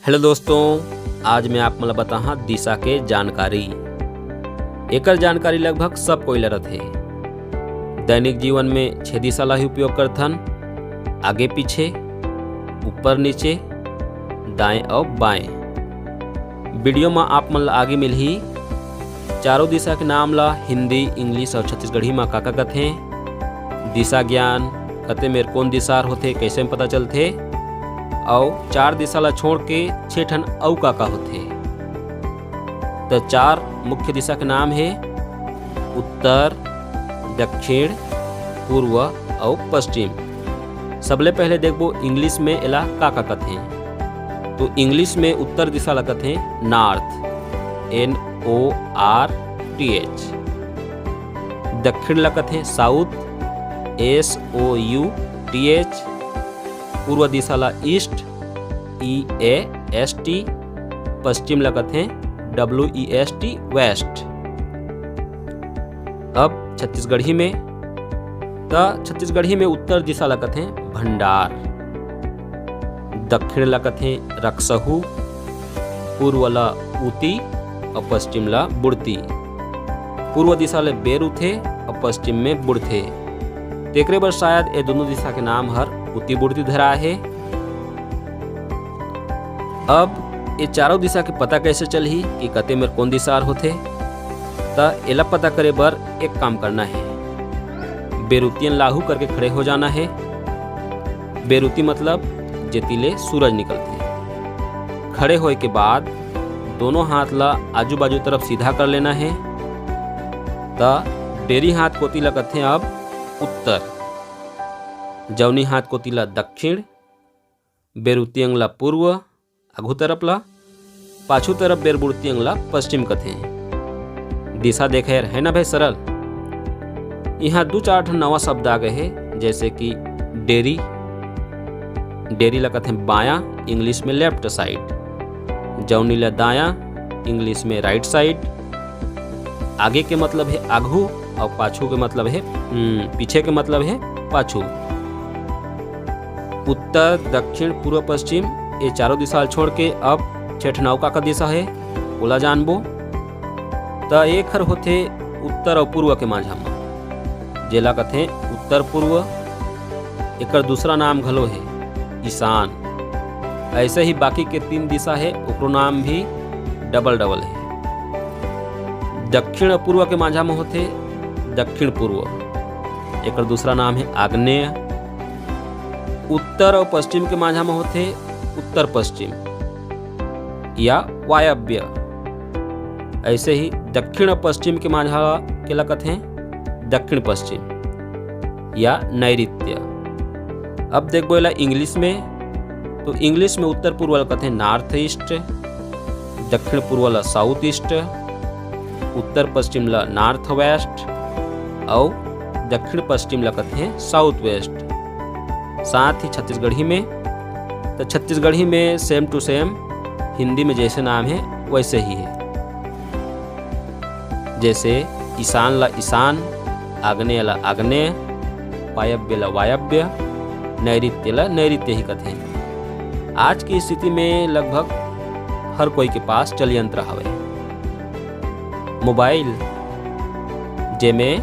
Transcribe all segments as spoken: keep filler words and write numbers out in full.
Hello दोस्तों, आज मैं आप मन ल बताहा दिशा के जानकारी। एकर जानकारी लगभग सब कोई ल रथे। दैनिक जीवन में छह दिशा ला ही उपयोग करथन, आगे पीछे, ऊपर नीचे, दाएं अउ बाएं। वीडियो म आप मन ल आगे मिलही चारों दिशा के नाम ला हिंदी, इंग्लिश अउ छत्तीसगढ़ी म का-का कथें, दिशा ज्ञान, कते मेर कोन दिशा हर होथे, कइसे म पता चलथे, अउ चार दिशा ला छोड़ के छह ठन अउ का-का होथे। त चार मुख्य दिशा के नाम हे उत्तर, दक्षिण, पूर्व अउ पश्चिम। सबले पहले देखबो इंग्लिश में एला का-का कथें। तो इंग्लिश में उत्तर दिशा ला कथें north, N O R T H। दक्षिण ला कथें south, S O U T H। पूर्व दिशा ला east, E A S T। पश्चिम ला कथें W E S T, west. अब छत्तीसगढ़ी में, त छत्तीसगढ़ी में उत्तर दिशा ला कथें भंडार, दक्षिण ला कथें रक्सहू, पूर्व ला ऊती अउ पश्चिम ला बुड़ती। पूर्व दिशा ले बेर उठथे अउ पश्चिम में बुड़थे, तेकरे बर शायद ए दोनों दिशा के नाम हर ऊती बुड़ती धराए हे। अब ये चारों दिशा के पता कइसे चलही कि कते मेर कोन दिशा हर होथे? त एला पता करे बर एक काम करना हे, बेरुतियन लाहू करके खड़े हो जाना हे। बेरुती मतलब जेती ले सूरज निकलथे। खड़े होए के बाद दोनों हाथ ला आजू बाजू तरफ सीधा कर लेना हे। त डेरी हाथ कोती ला कथें अब उत्तर, जौनी हाथ कोती ला दक्षिण, बेरुती अंग ला पूर्व, आघू तरफ ला, पाछू तरफ बेरबुड़ती अंग ला पश्चिम कथें। दिशा देखे हर हे ना भाई सरल। इहाँ दू चार ठन नवा शब्द आ गए हे, जैसे कि डेरी, डेरी ला कथें बायां, इंग्लिश में लेफ्ट साइड, जौनी ला दायां, इंग्लिश में राइट साइड, आगे के मतलब हे आघू अउ पाछू के मतलब हे, हम्म, पीछे के मतलब हे पाछू। उत्तर, दक्षिण, पूर्व, पश्चिम, ये चारों दिशा ल छोड़ के अब छह ठन अउ का-का दिशा हे, ओला जानबो। त एक हर होथे उत्तर अउ पूर्व के माझा म, जेला कथें उत्तर पूर्व। एकर दूसरा नाम घलो हे ईशान। ऐसे ही बाकी के तीन दिशा हे, ओकरो नाम भी डबल डबल हे। दक्षिण अउ पूर्व के माझा म होथे दक्षिण पूर्व, एकर दूसरा नाम हे आग्नेय। उत्तर अउ पश्चिम के माझा म होथे उत्तर पश्चिम या वायव्य। ऐसे ही दक्षिण अउ पश्चिम के माझा के ला कथें दक्षिण पश्चिम या नैऋत्य। अब देखबो एला इंग्लिश में, तो इंग्लिश में उत्तर पूर्व ला कथें नॉर्थ ईस्ट, दक्षिण पूर्व ला साउथ ईस्ट, उत्तर पश्चिम ला नॉर्थ वेस्ट अउ दक्षिण पश्चिम ला कथें साउथ वेस्ट। साथ ही छत्तीसगढ़ी में, त छत्तीसगढ़ी में सेम टू सेम हिंदी में जैसे नाम हे वैसे ही हे। जैसे ईशान ला ईशान, आग्नेय ला आग्नेय, वायव्य ला वायव्य, नैऋत्य ला नैऋत्य ही कथें। आज की स्थिति में लगभग हर कोई के पास जल यंत्र हवे, मोबाइल, जेमे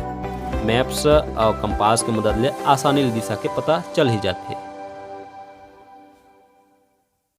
मैप्स अउ कंपास के मदद ले आसानी ले दिशा के पता चल ही जाथे।